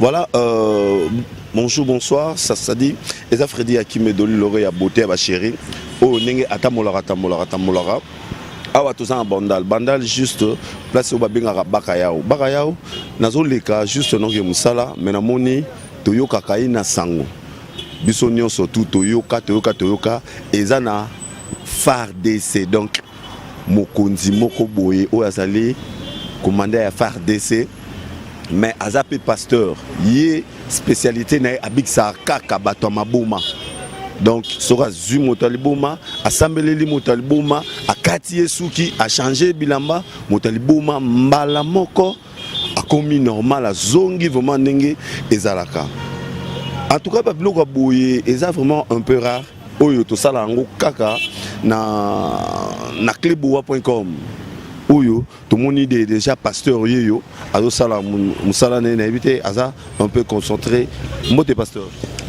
Voilà, bonjour, bonsoir, ça ça dit eza Freddy Akime Doli Lore ya beauté ya ba chérie. Oyo ndenge atambolaka atambolaka atambolaka. Awa toza na Bandal, Bandal juste place oyo babengaka Bakayao. Bakayao nazoleka juste noke mosala mais namoni toyokaka ye na sango. Biso nyonso tu toyoka toyoka toyoka eza na FARDC, donc mokonzi moko boye oyo azali commandant ya FARDC, mais aza pe pasteur. Ye spécialité na ye, abikisaka kaka bato ya maboma. Donc soki azwi moto ya liboma, asambeleli moto ya liboma, akati ye suki, achange bilamba, moto ya liboma mbala moko akomi normal, azongi vraiment ndenge ezalaka. En tout cas, babiloko ya boye eza vraiment un peu rare. Oyo tosala yango kaka na cleboa.com. Oyo tomoni déjà pasteur yeyo azosala mosala na ye, nayebi te, aza un peu concentré. Mbote, pasteur.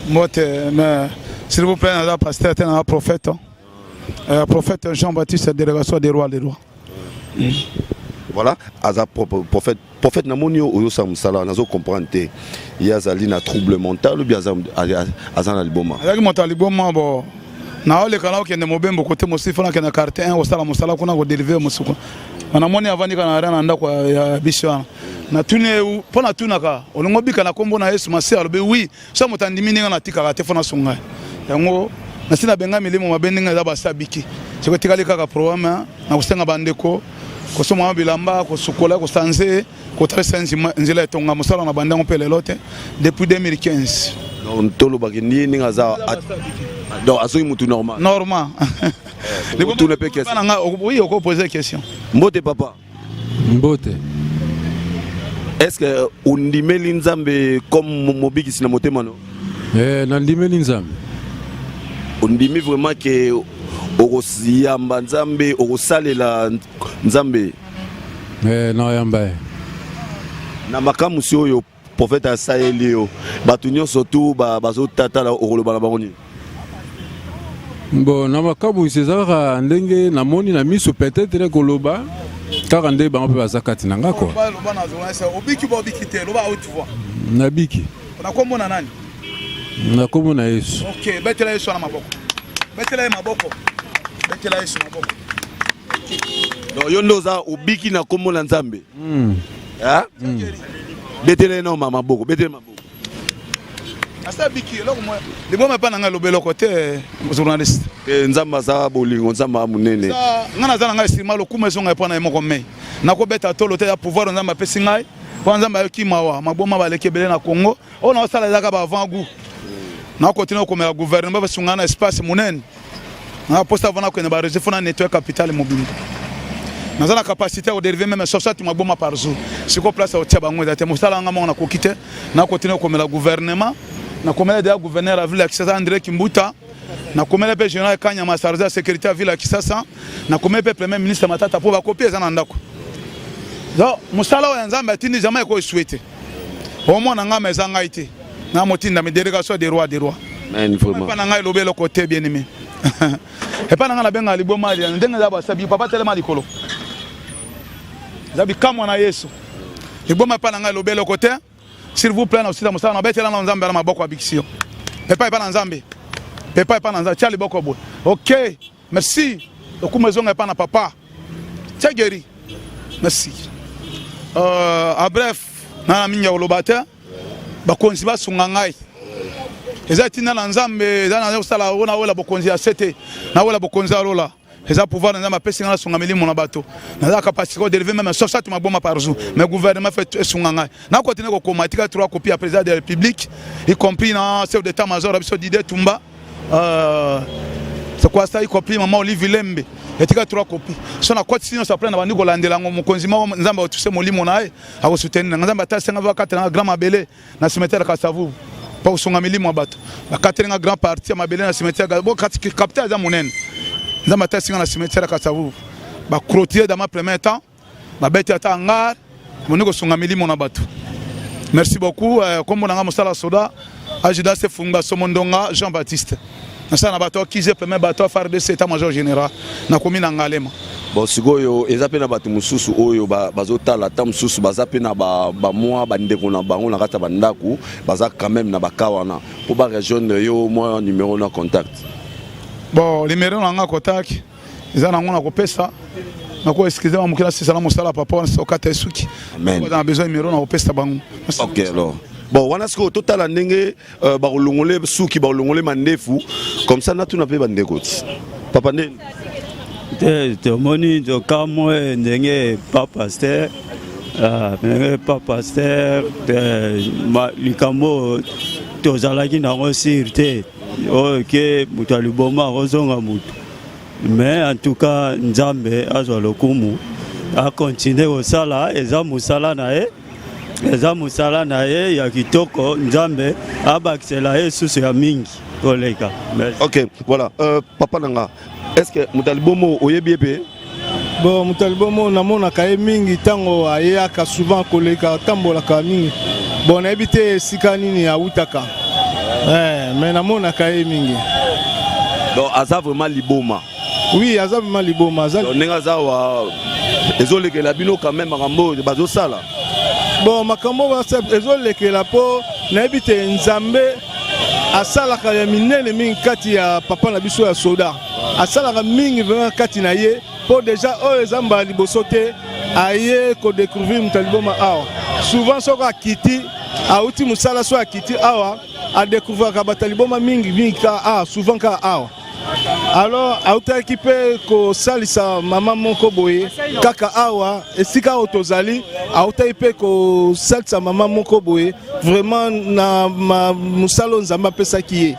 Mbote, mais s'il vous plaît, naza pasteur te, naza prophète, hein. Prophète Jean-Baptiste, délégation des rois des rois. Voilà, aza prophète. Prophète, namoni yo ozosala mosala, nazo comprendre te. Ye azali na trouble mental ou bien aza na liboma? Azalaki moto ya liboma. Bo naoleka, naokende mobembo kote mosusu, fo nakende quartier 1 kosala mosala kuna, kodélivrer mosuku. Namoni avandi kaka na ria na ndako ya biso wana. Natuni ye mpo natunaka: olingi obika na nkombo na Yesu Masiya? Alobi oui. So moto andimi, ndenge natikaka te, fo nasunga ye. Yango nasi nabenga milimo mabe, ndenge eza basi abiki. Soki etikali kaka programme na kosenga bandeko kosomba bilamba, kosukola, kosanze, kotalisa nzela etonga. Mosala na bandango mpe lelo te, depuis 2015. Donc tolobaki ndiye ndenge aza, donc azongi mutu normal? Normal. Tuna mpe question. Oui, okopose question. Mbote, papa. Mbote. Est ce que ondimeli Nzambe comme mobikisi na motema no? Eh, nandimeli Nzambe. Ondimi vraiment ke okoyamba Nzambe, okosalela Nzambe? Eh, nayamba ye. Na makamwisi oyo prophète asaleli yo, bato nyonso tu bazotatala, okoloba na bango nini? Bon, na makamwisi eza kaka ndenge namoni na miso, peut-être koloba kaka nde bango mpe baza kati na nga kua. Loba na journaliste: obiki ba obiki te, loba haute voix. Nabiki. Nakomona nani? Nakomona Yesu. Ok, betela Yesu wana maboko, betela ye maboko, betela Yesu maboko. Donc yo nde oza obiki na nkombo na Nzambe? Betela ye nao maboko, betela maboko. Asa biki eloko mo liboma epa na ngai, eloba eloko te, journaliste. Nzambe aza bolingo, Nzambe aza monene. Ngai naza na ngai esima, lokumu ezonga epa na ye moko. Mei nakobeta tolo te ya pouvoir Nzambe apesi ngai, mpo Nzambe ayoki mawa. Maboma baleki ebele na Congo. Oyo naosala ezaka ba avant goût. Nakotina kokomela gouvernement basunga na espace monene. Naposa avant nakende baréseau, fo na nettoyer capitale mobimba. Naza na capacité ya kodérive même 60 maboma par jour. Sikoyo place ya kotia bango eza te. Mosala yanga moko nakoki te. Nakotina kokomela gouvernement. Nakomela deya gouverneur ya ville ya Kisasa, André Kimbuta. Nakomela mpe général Kanyama, chargé ya sécurité ya ville ya Kisasa. Nakomela mpe premier ministre Matata, mpo bakopi eza na ndako. Donc mosala oyo ya Nzambe atindi, jamais ekoesue te. Omona ngai, ma eza ngai te, na motindami, délégation des rois des rois. Amen, vraiment. Epa na ngai elobi eloko te, bien aimé. Epa na ngai nabengaka liboma ndenge eza basabi. Papa, telema likolo, eza bikamwa na Yesu. Liboma epa na ngai elobi eloko te. S'il vous plaît, na osila mosala, nabetela na Nzambe na maboko. Abikisi yo pepa epa na Nzambe, pepa epa na Nzambe, tia liboko boye. Ok, merci. Okuma ezonga epa na papa, tia guéri. Merci. En bref, nana mingi ya koloba te. Bakonzi basunga ngai, eza etinda na Nzambe. Eza na kosala oyo nawela bokonzi ya se te, nawela bokonzi ya lola. Eza pouvoir na Nzambe apesi ngai, nasunga milimo na bato. Naza capacité kodélivrer même 60 maboma par jour, mais gouvernement fait esunga ngai. Nakotina kokoma etika trois copies ya président de la République, y compris na chef d'état major ya biso Didier Tumba, c'est quoi ça, y compris maman Olive Lembe. Etika trois copies. So nakotisi nyonso, après na bandi kolandela yango. Mokonzi moko, Nzambe akotuse molimo na ye, akosoutenir nanga. Nzambe atalisenga bakatela nga grand mabele na cimetière Kasavu mpo kosunga milimo ya bato. Bakateli nga grand partie ya mabele na cimetière bo capital eza monene. Nzambe atalisinga na cimetière Kasavu, baclôture dans ma premier temps, babeti ata hangar, boni kosunga milimo na bato. Merci beaucoup. Kombo na nga mosala soda adjudant Sefunga Somondonga Jean Baptiste. Nasala na bato akize premier bato ya FARDC, état major général. Nakomi na Ngalema. Bon, sikoyo eza mpe na bato mosusu oyo bazotala, ata mosusu baza mpe na bamwa bandeko na bango na kati ya bandako, baza quand même na baka wana, mpo barejoindre yo, mwa numéro na contact. Bon, numéro na nga contact eza nango na kopesa, nako excuse ba mokila sisala mosala papa wana sokata esuki. Amen. Baza na besoin numéro na kopesa bango. Ok, alors bon, wana sikoyo totala ndenge bakolongole suki, bakolongole mandefu comme ça. Natuna mpe bandeko ti papa ndeni. Te, tomoni, tokamwe ndenge pa pasteur, ndenge pa pasteur likambo tozalaki nango sûr te oyo ke moto ya liboma akozonga motu. Mais en tout cas, Nzambe azwa lokumu, akontinue kosala, eza mosala na ye, eza mosala na ye ya kitoko. Nzambe abakisela ye susu ya mingi koleka. Merci. Ok, voilà, papa na nga, est ce que moto ya libomo oyebi ye mpe? Bon, moto ya libomo namonaka ye mingi ntango ayeyaka souvent koleka, atambolaka mingi. Bon, nayebi te esika nini awutaka, mais namonaka ye mingi. Donc aza vraiment liboma? Oui, aza vraiment liboma, aza. Donc ndenge aza wa, ezolekela bino quand même makambo oyo bazosala? Bon, makambo ezolekela mpo nayebi te, Nzambe asalaka ya minene mingi kati ya papa na biso ya soda, asalaka mingi vraiment kati na ye, mpo déjà oyo eza mbala liboso te aye kodécouvrir moto ya liboma awa. Souvent soki akiti, awuti mosala, so akiti awa, adécouvraka bato ya liboma mingi mingi ka souvent kaka awa. Alors autaki mpe kosalisa mama moko boye kaka awa esika oyo tozali, autaki mpe kosalisa mama moko boye vraiment na mosala oyo Nzambe apesaki ye.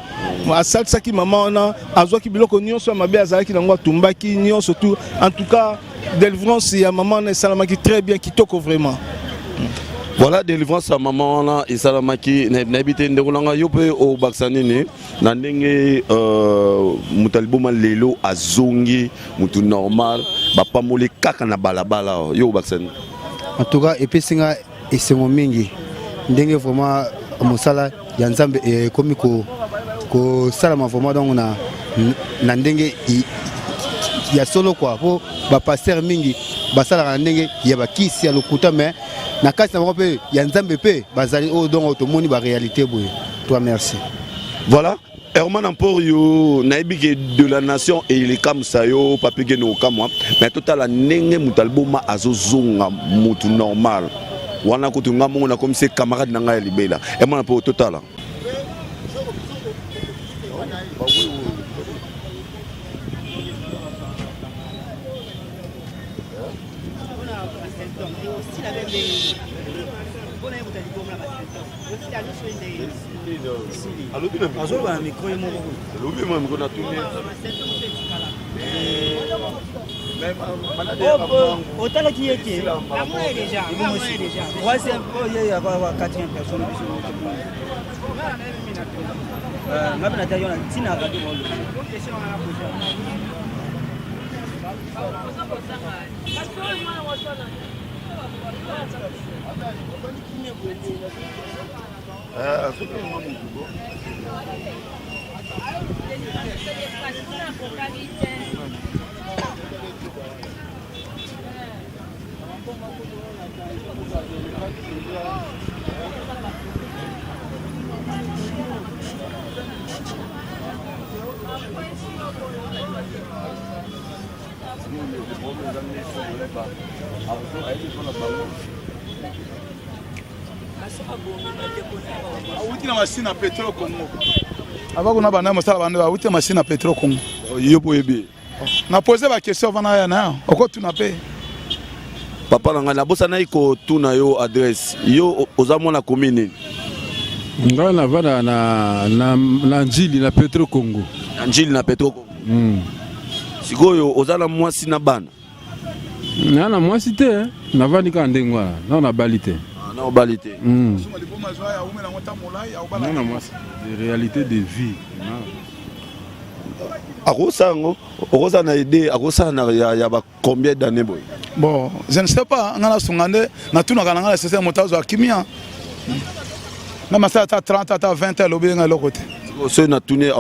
Asalisaki mama wana, azwaki biloko nyonso ya mabe azalaki nango, atumbaki nyonso tout. En tout cas, délivrance ya mama wana esalamaki très bien, kitoko vraiment. Voilà, délivrance ya mama wana esalamaki. Nayebi te, ndeko na ngai, yo mpe obakisa nini na ndenge moto ya liboma lelo azongi motu normal, bapamboli kaka na balabala awa? Yo obakisa nini? En tout cas, epesi nga esengo mingi ndenge vraiment mosala ya Nzambe ekomi kosalama vraiment, donc na ndenge ya solo quoi, mpo bapasteur mingi basalaka na ndenge ya bakisi ya lokuta, mais na kati na bango mpe ya Nzambe mpe bazali oyo. Donc tomoni baréalité boye. Toi, merci. Voilà, Herman Emporio, nayebi ke de la nation elekamwisa yo, papi gene okamwa, mais totala ndenge moto alboma azozonga motu normal wana. Kutu nga mongo nakomisi camarade na ngai ya libela, Herman Emporio, totala. Azoloba na micro ye moko. Alobi ma micro natuni. Otalaki ye te, troisième oyo ye ya quatrième personne, biso nga mpe natali wana ntina radio. Awuti na machine ya Petro Congo, ava kuna banda mosala, banda awuti na machine ya Petro Congo. Yo mpo oyebi? Na pose baquestion avant naya na yo, okotuna mpe. Papa na ngai, nabosanaki kotuna yo adresse. Yo oza mwana komi nini? Ngai navanda na Njili, na Petro Congo. Na Njili, na Petro Congo. Sikoyo oza na mwasi na bana? Na mwasi te, navandi kaka ndenge wana, nao nabali te. Na obali te? Na na mwasi, réalité de vie. Akosala yango, okozala na aide, akosala na ya ba combien d'années boye? Bon, je ne sais pas, nga nasunga nde natunaka na ngai na sese, moto azwa kimia na masala ata 30 ata 20, alobi nga eloko te. Soki natuni,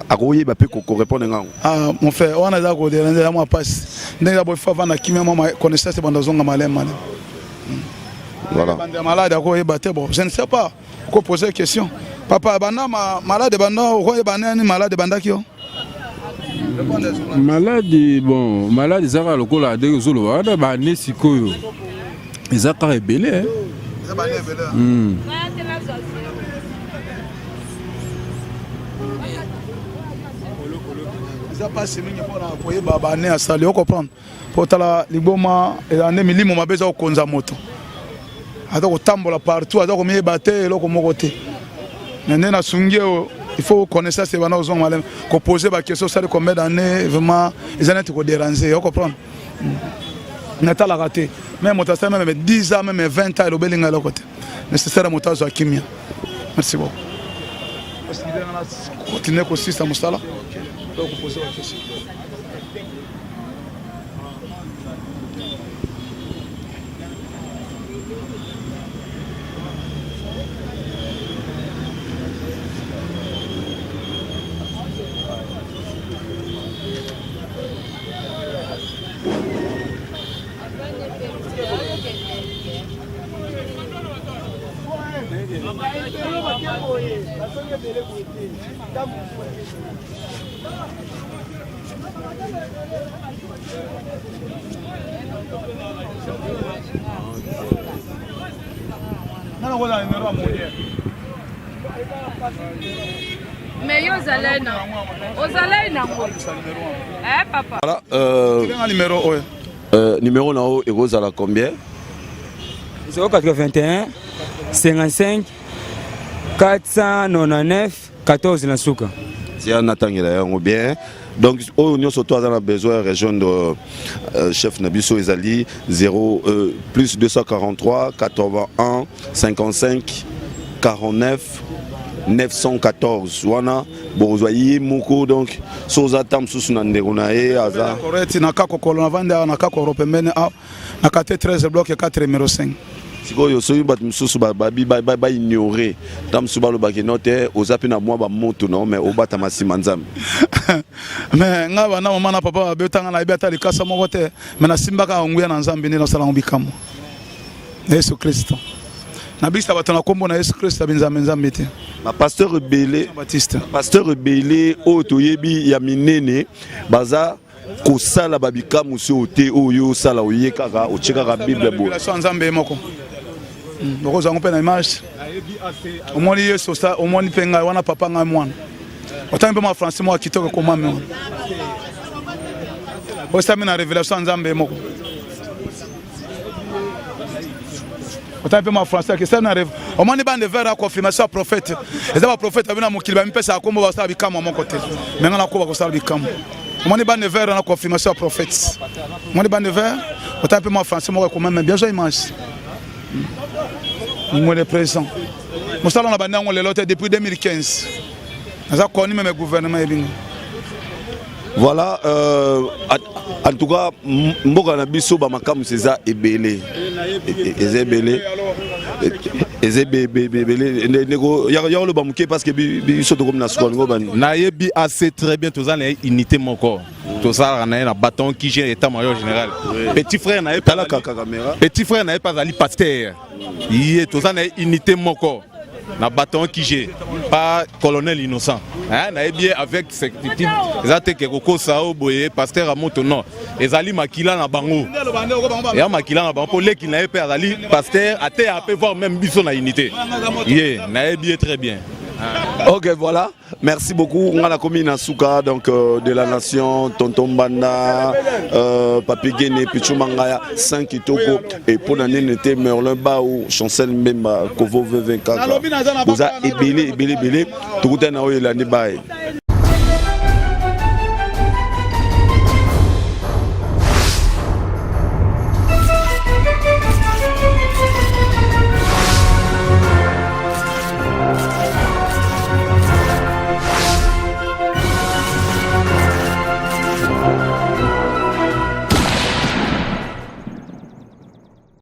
akoyeba mpe korépondre ngango? Ah mon frère, wana eza kodéranger ya mwa mpasi. Ndenge eza boye, fa vanda kimia, mwa connaissance ebanda ozonga maleme maleme. Voilà. Banda malade akoyeba te. Bon, je ne sais pas, okopose question. Papa, banda malade, banda okoyeba nani malade ebandaki yo? Maladi, bon, maladi eza kaka lokola ndenge ozoloba wana. Bane sikoyo eza kaka ebele, eh. Eza mpasi mingi mpona koyeba bane asali, ocomprendre? Mpo tala, liboma ezala nde milimo mabe eza kokonza moto, aza kotambola partout, aza komiyeba te, eloko moko te. Mais nde nasungi oyo, il faut connaissance ebanda kozonga maleme. Kopose baquestion osali combien d'année, vraiment eza neti kodéranger, ocomprendre? Natalaka te, même moto asali même 10 ans, même 20 ans, elobeli ngai eloko te. Nécessaire moto azwa kimia. Merci beaucoup. Continue kosisa mosala, kopose baquestion. Mais yo ozalai na ozalai nango, eh papa. Voilà, numéro oyo. Numéro na oyo ekozala combien? 081 55 499 14 na suka. Tia natangela yango bien. Donc oyo nyonso to aza na besoin ya rejoindre chef na biso, ezali 0 plus 243 81 55 49 914. Wana bokozwa ye moko. Donc so oza ta mosusu na ndeko na ye aza Correct, na kakokolo navandi awa na kakoro pembeni awa na kate 13 bloc 4 numéro 5. Sikoyo soki bato mosusu baignore, ta mosusu balobaki no te, oza mpe na mwa bamoto na me obatama nsima Nzambe. Mais ngai, bana mama na papa babetanga, nayebi ata likasa moko te, mais nasimbaka nguya na Nzambe nde nasala yango bikamwa na Yesu Kristo. Nabisa bato na nkombo na Yesu Kristo ya binzambe nzambe te. Bapasteur ebele Baptiste. Pasteur ebele oyo toyebi ya minene baza kosala babikamusi oyo te. Oyo osala, oye kaka otie kaka Bible boye. Révélation ya Nzambe ye moko. Okozwa yango mpe na image. Omoni Yesu, omoni mpe ngai wana, papa ngai mwana. Otangi mpe mwa français moko ya kitoko ekomami wana, osami na révélation ya Nzambe ye moko. Otangi mpe mwa français akesali na rêve. Omoni bande vert ya confirmation ya prophète. Eza baprophète abi na mokili bamipesaka kombo, basala bikamwa moko te, me ngai nakoba kosala bikamwa. Omoni bande vert na confirmation ya prophète, omoni bande vert. Otangi mpe mwa français moko ekomami bien. Zwa image ngwele présent. Mosala na bandi yango lelo te, depuis 2015 naza koni, même gouvernement yebinga. Voilà, en tout cas mboka na biso bamakambo eza ebele, eza ebele, eza ebele. Ndeko ya koloba moke, parce que biso tokomi na suka ningo bani. Nayebi assez très bien, toza na ye unité moko, tosalaka na ye na bâton qui état major général. Petit frère na ye Tala kaka caméra. Petit frère na ye mpe azali pasteur. Ye toza na ye unité moko na bâton QG pas colonel Innocent, hein. Nayebi ye avec certitude. Eza te ke kokosa oyo boye pasteur ya moto, non. Ezali makila na bango, eya makila na bango, mpo leki na ye mpe azali pasteur, ateya mpe, voire même biso na unité. Ye nayebi ye très bien. Ok, voilà. Merci beaucoup. Nga nakomi na suka. Donc de la nation, Tonton Banda, Papi Gene, Pichu Mangaya, Saint Kitoko et pour na nene te Merlin Baou, Chancel Mbemba, Kovo V24. Boza ebele ebele ebele. Tokutana oyo elandi. Bye.